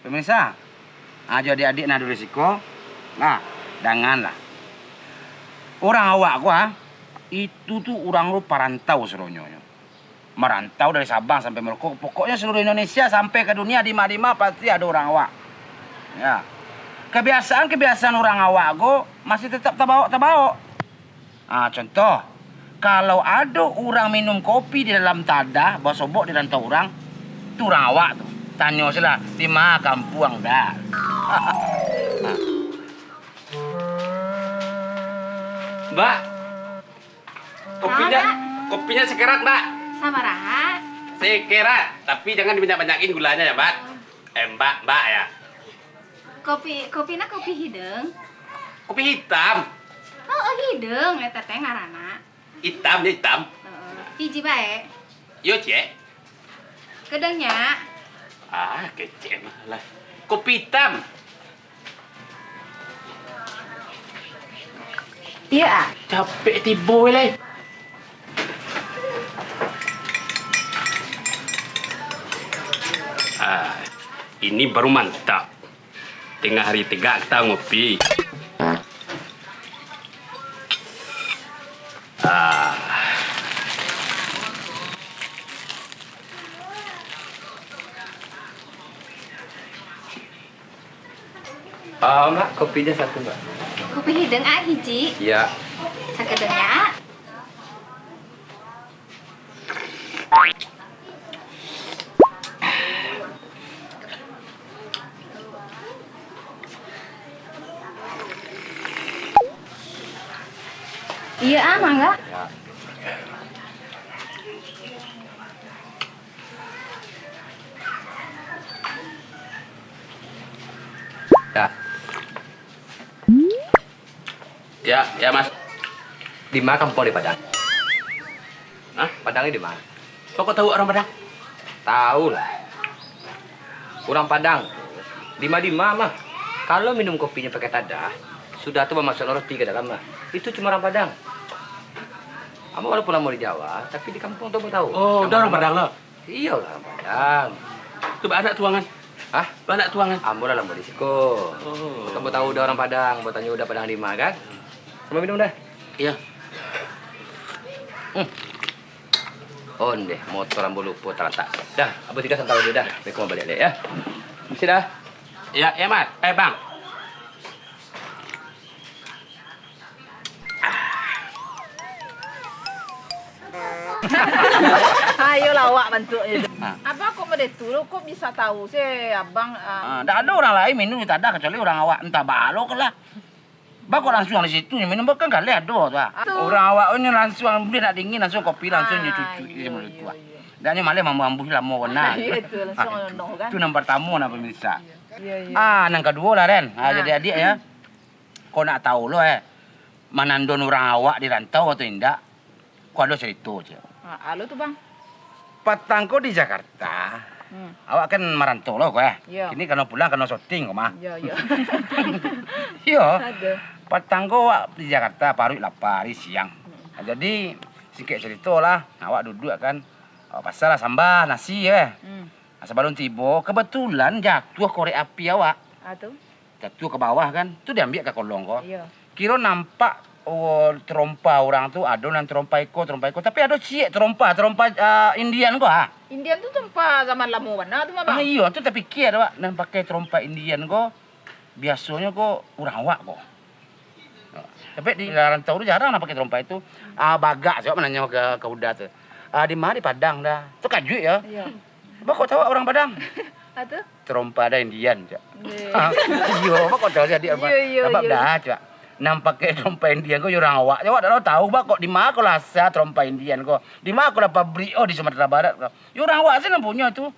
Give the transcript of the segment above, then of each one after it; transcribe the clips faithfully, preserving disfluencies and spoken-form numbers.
Pemirsa, ajo adik-adik nan ado di siko, nah, danganlah. Urang awak ko, ah, itu tu urang tu parantau sadonyo. Marantau dari Sabang sampai Merauke, pokoknyo seluruh Indonesia sampai ka dunia, dima-dima pasti ado urang awak. Ya. Kebiasaan-kebiasaan urang awak ko masih tetap tabawok-tabawok. Ah, contoh, kalau ado urang minum kopi di dalam tadah, basobok di rantau urang, tu urang awak tu. Tanyo se lah, dima kampuang dah. Mbak, kopinya, Naon, Nak? Kopinya sekerat, Mbak. Sabaraha? Sekerat, tapi jangan dibanyak-banyakin gulanya ya, Mbak. Eh, Mbak, Mbak ya. Kopi, kopi nak kopi hidung? Kopi hitam. Oh, oh, hidung, eta teh ngaranna. Hitam, ya hitam. Heeh. Hiji bae. Yo, Cek. Kedenyo. Ah, kecek mah lah. Kopi hitam. Iya, ah. Capek tibo lai. Ah, ini baru mantap. Tengah hari tegak kita ngopi. Ah. Ah, Mak, kopinya satu, Mak. Kopi hidung, ah, hiji. Iya. Sakadangnya, ah. Iya, ah, mangga. Ya. Ya. Ya, ya, Mas. Di ma kampuang di Padang? Hah? Padang di ma? Kok, kok tahu orang Padang? Tahu lah. Urang Padang, dima-dima mah, kalau minum kopinyo pakai tadah, sudah tu bamasukkan roti ka dalam mah. Itu cuma urang Padang. Ambo walaupun lamo di Jawa, tapi di kampuang tu ambo tahu. Oh, udah urang Padang lah? Iyo lah, urang Padang. Tu baanak tuangan? Hah? Baanak tuangan? Ambo lah lamo di siko. Oh. Ambo tahu udah urang Padang, ambo tanyo udah Padang di ma kan? Samo minum dah. Iya. Hmm. Ondeh, motor ambo lupo talatak. Dah, ambo tingga sabanta dulu dah. Assalamualaikum, baliak dek, ya. Misi dah. Ya, ya, Mat. Eh, Bang. Ayolah awak bantuaknyo tu. Ha. Abang kok model tu, kok bisa tahu sih abang, ah? Ah, ndak ado urang lain minum di tadah kecuali urang awak, entah baa lo lah. Baa kok langsuang di situ nyo minum, kan galeh ado tu, ah. Ado. Urang awak nyo langsuang, buliah nak dingin, langsuang kopi, langsuang nyo cucuk je model tu, ah. Iyo, iyo. Dak nyo maleh mambuih-ambuih lamo bana. Iyo, tu langsuang nonong kan. Tu nan partamo nah, pemirsa. Iyo, iyo. Ah, nan kaduo lah, Ren. Ah, jadi adiak, ya. Kau nak tahu lo, eh, manandon urang awak di rantau atau indak? Ko ado carito, Cik. Ah, alo tu, Bang. Patang ko di Jakarta. Hmm. Awak kan marantau lo ko, eh. Iyo. Kini kano pulang, kano syuting ko mah. Iyo, iyo. Iyo. Ado. Patang ko awak di Jakarta, paruik lapa, ari siang. Hmm. Nah, jadi, singkek carito lah, awak duduak kan, awak pasan lah samba, nasi, eh. Hmm. Nah, sabalun tibo, kebetulan jatuah korek api awak. Ah, tu. Jatuah ka bawah kan, tu diambiak ka kolong ko. Iyo. Kiro nampak, oh, tarompa urang tu, ado nan tarompa iko, tarompa iko. Tapi ado ciek tarompa, tarompa, ah, Indian ko, ah. Indian tu tarompa zaman lamo bana tu mah, Bang. Ah, iyo, tu tapikia awak, nan pakai tarompa Indian ko, biasonyo ko urang awak ko. Tapi di rantau tu jarang nan pakai tarompa itu. Ah, bagak se awak mananyo ka, ka uda tu. Ah, di ma? Di Padang dah. Tu kajuik yo. Iyo. Baa kok tahu urang Padang? Ah, tu? Tarompa dah Indian, cak. Iyo. Iyo, baa kok tahu jadi apa? Iyo, iyo, iyo. Sabab dah, cak. Nan pakai tarompa Indian ko yo urang awak. Awak dak tahu, baa kok di ma ko lah asa tarompa Indian ko. Di ma ko lah pabrik, oh, di Sumatera Barat ko. Yo urang awak se nan punyo tu.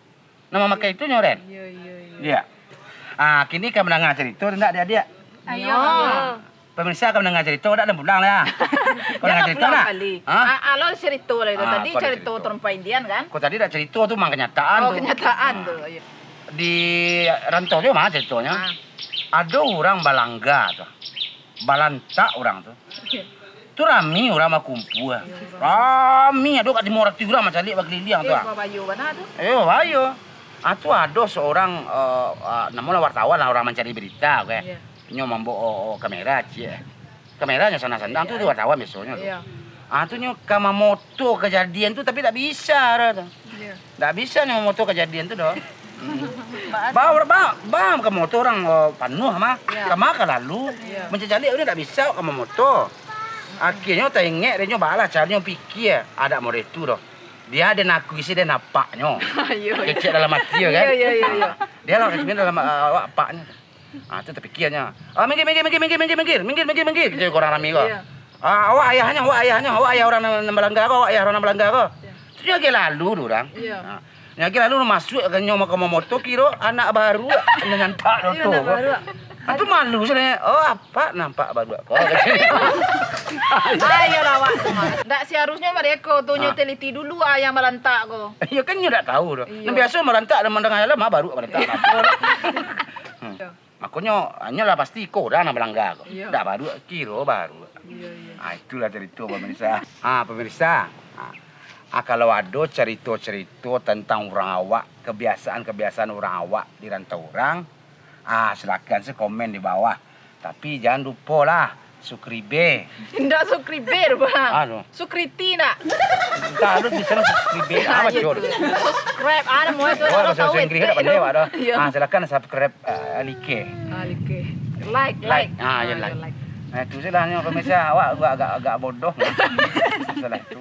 Nan mamakai itu nyo, Ren? Iyo, iyo, iyo. Iyo. Ah, kini ka mandanga carito tu ndak, adiak-adiak? Ayo. Iyo. Pemirsa ka mandanga carito, dak, dan pulang lah. Kau mandanga carito ndak? Hah? Ah, alo carito lah itu. Ah, tadi carito tarompa Indian kan? Kau tadi dak carito tu, mang kenyataan tu. Oh, kenyataan tu. Iyo. Di rantau tu mah caritonyo. Ah. Ado urang balangga tu. Balantak urang tu. Oke. Tu rami urang bakumpua. Rami, ado ka limo ratuih urang mancaliak bakaliliang tu, ah. Eh, babayo bana tu. Eh, babayo. Ah, tu ado seorang, eh, ah, namo lah wartawan lah, orang mancari berita, oke. Iyo. Nyo mambaok kamera, ciek. Kameranyo sanang-sanang tu, tu wartawan biasonyo tu. Iyo. Ah, tu nyo ka mamoto kajadian tu, tapi dak bisa dah tu. Iyo. Dak bisa nyo mamoto kajadian tu doh. Hmm. Ba, ba, ba, ka moto urang, eh, panuah mah. Iyo. Kama ka lalu. Iyo. Mancaliak urang dak bisa ka mamoto. Akhirnyo taingek dek nyo, balah caronyo pikia, adak model tu doh. Dia den akui se den apaknyo. Iyo, iyo. Kecek dalam ati yo kan? Iyo, iyo, iyo, iyo. Ah, dia lah kecek dalam, ah, awak apaknyo. Ah, tu tapikianyo. Ah, minggir, minggir, minggir, kecek urang rami ko. Iyo. Ah, awak ayahnyo, awak ayahnyo, awak ayah urang nan, nan balangga ko, awak ayah urang nan balangga ko. Iyo. Tu nyo agiah lalu tu urang. Iyo. Ah, nyo agiah lalu masuak ka nyo ka mamoto, kiro anak baruak nyo nyantak. Iyo, tu anak baruak. Ah, tu malu se nyo. Oh, apak nampak baruak ko, kecek. Ayolah awak. Ndak seharusnyo mereka tu nyo teliti dulu ayah malantak ko. Iyo kan nyo dak tau doh. Iyo. Nan biaso malantak nan mandanga alah mah baruak malantak. Apo lah. Hmm. Iyo. Makonyo, hanyolah pasti iko urang nan balangga ko. Iyo. Dak baruak, kiro baruak. Iyo, iyo. Ah, itulah carito, pemirsa. Ah, pemirsa. Ah, ah, kalau ado carito-carito tantang urang awak, kebiasaan-kebiasaan urang awak di rantau urang, ah, silakan se komen di bawah. Tapi jan lupo lah, subscribe. Indak subscribe, Bang. Anu. Sukriti nak. Entah lu di sana subscribe. Ah, apa, iyo Cor? Tu. Subscribe, ah, namo itu, oh, orang bahasa tahu Inggris itu. Dak pandai awak doh. Iyo. Ah, silakan subscribe, ah, like. Ah, like. Like. Like. Ah, ya, ah, like. Ya, like. Nah, itu saja lah, pemirsa. Awak agak, agak, agak bodoh. Salah tu.